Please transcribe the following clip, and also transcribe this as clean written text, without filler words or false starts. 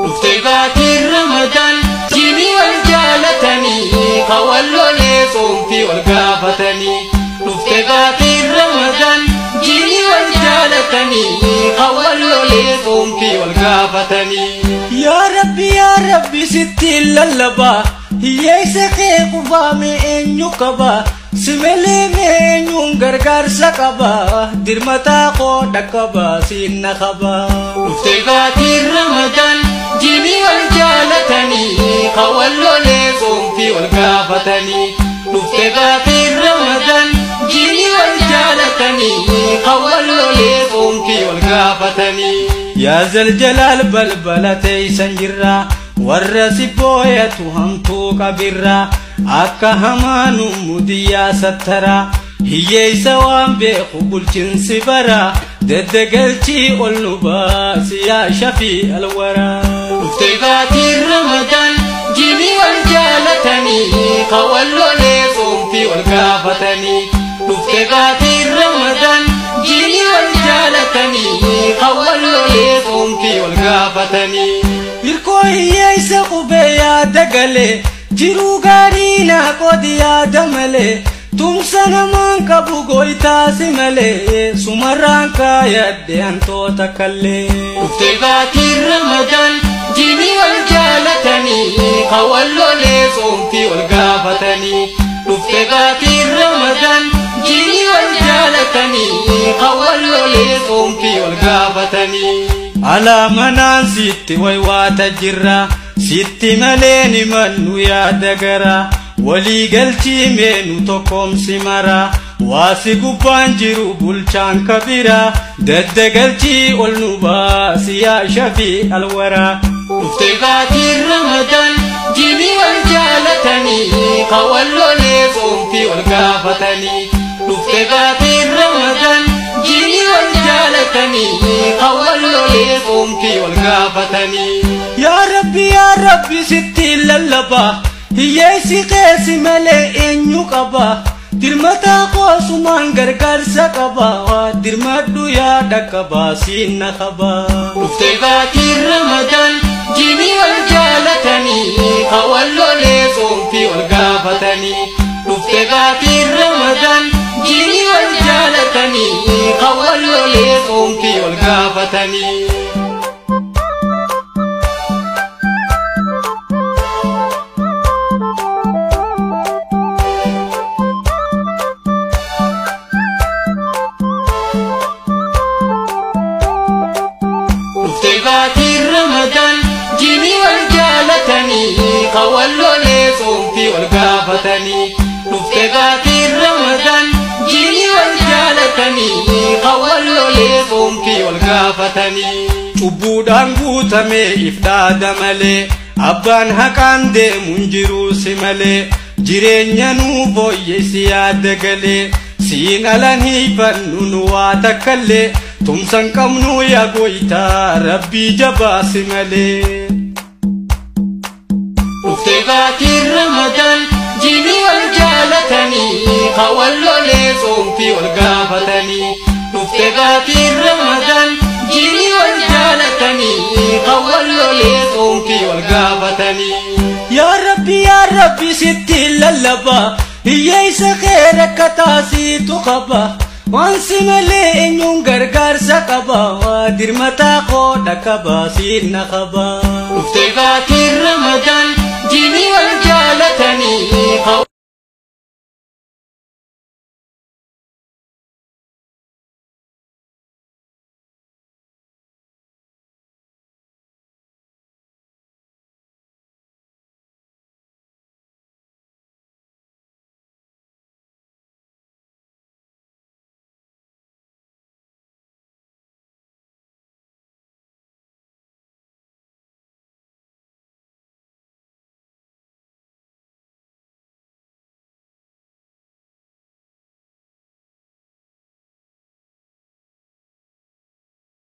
Dhuftee baatiin Ramadaan jiini wal jaalatanii hawallolee soomtii wal gaafatanii. Dhuftee baatiin Ramadaan jiini wal jaalatanii hawallolee soomtii wal gaafatanii. Yaa Rabbi yaa Rabbi sitti lallabaa hiyyeessa kee kufaame eenyu qaba si malee eenyuun gargaarsa qaba dirmataa koo dhaqqaba siinna qaba. Dhuftee baatiin Ramadaan jiini wal jaalatanii hawallolee soomtii wal gaafatanii. Dhuftee baatiin Ramadaan jiini wal jaalatanii hawallolee soomtii wal gaafatanii. Yaa zaljalaal balbala teeysan jirra warra si booyatu hamtuu qabirra akka hamaanu mudiyyaa sattara hiyyeessa waan beeku bulchinsi bara daddagalchii ol nu baasi yaa shafii alwaraa. Dhuftee baatiin Ramadaan jiini wal jaalatanii hawallolee soomtii wal gaafatanii. Dhuftee baatiin Ramadaan jiini wal jaalatanii hawallolee soomtii wal gaafatanii. Hirkoo hiyyeessa qubee yaada galee jiruu gaarii naa qoodi yaada malee tumsa namaan qabu gooytaasi malee sumarraan kaayadde hantoota kallee. Dhuftee baatiin Ramadaan jiini wal jaalatanii hawallolee soomtii wal gaafatanii. Dhuftee baatiin Ramadaan jiini wal jaalatanii hawallolee soomtii wal gaafatanii. Alaa manaan sitti waywaata jirra sitti malee ni mannu yaada gara walii galchii meenu tokkoomsi mara waasi gubbaan jiru bulchaan kabira daddagalchii ol nu baasi yaa shafii alwaraa. Dhuftee baatiin Ramadaan jiini wal jaalatanii hawallolee soomtii wal gaafatanii. Dhuftee baatiin Ramadaan jiini wal jaalatanii hawallolee soomtii wal gaafatanii. Yaa Rabbi yaa Rabbi sitti lallabaa hiyyeessi keessa malee eenyu qaba dirmataa koosumaan gargaarsa qaba dirmadhu yaa dhaqqaba siinna qaba. Dhuftee baatiin Ramadaan jiini wal jaalatanii hawallolee soomtii wal gaafatanii. Dhuftee baatiin Ramadaan jiini wal jaalatanii hawallolee soomtii wal gaafatanii. Dhuftee baatiin Ramadaan jiini wal jaalatanii hawallolee soomtii wal gaafatanii. Dhuftee baatiin Ramadaan jiini wal jaalatanii hawallolee soomtii wal gaafatanii. Cubbuudhaan guutamee if dhaada malee abbaan haqaan deemu hin jiru si malee jireenya nuu fooyyessi yaada galee siin alan hiifannu nu waa takkallee tumsan qabnu yaa gooytaa rabbii jabaasi malee. Dhuftee baatiin Ramadaan jiini wal jaalatanii hawallolee soomtii wal gaafatanii. Dhuftee baatiin Ramadaan jiini wal jaalatanii hawallolee soomtii wal gaafatanii. Yaa Rabbi yaa Rabbi sitti lallabaa hiyyeessa kee rakkataa siitu qaba waan si malee eenyuun gargaarsa qaba dirmataa koo dhaqqaba siinna qaba. Dhuftee baatiin Ramadaan jiini wal jaalatanii.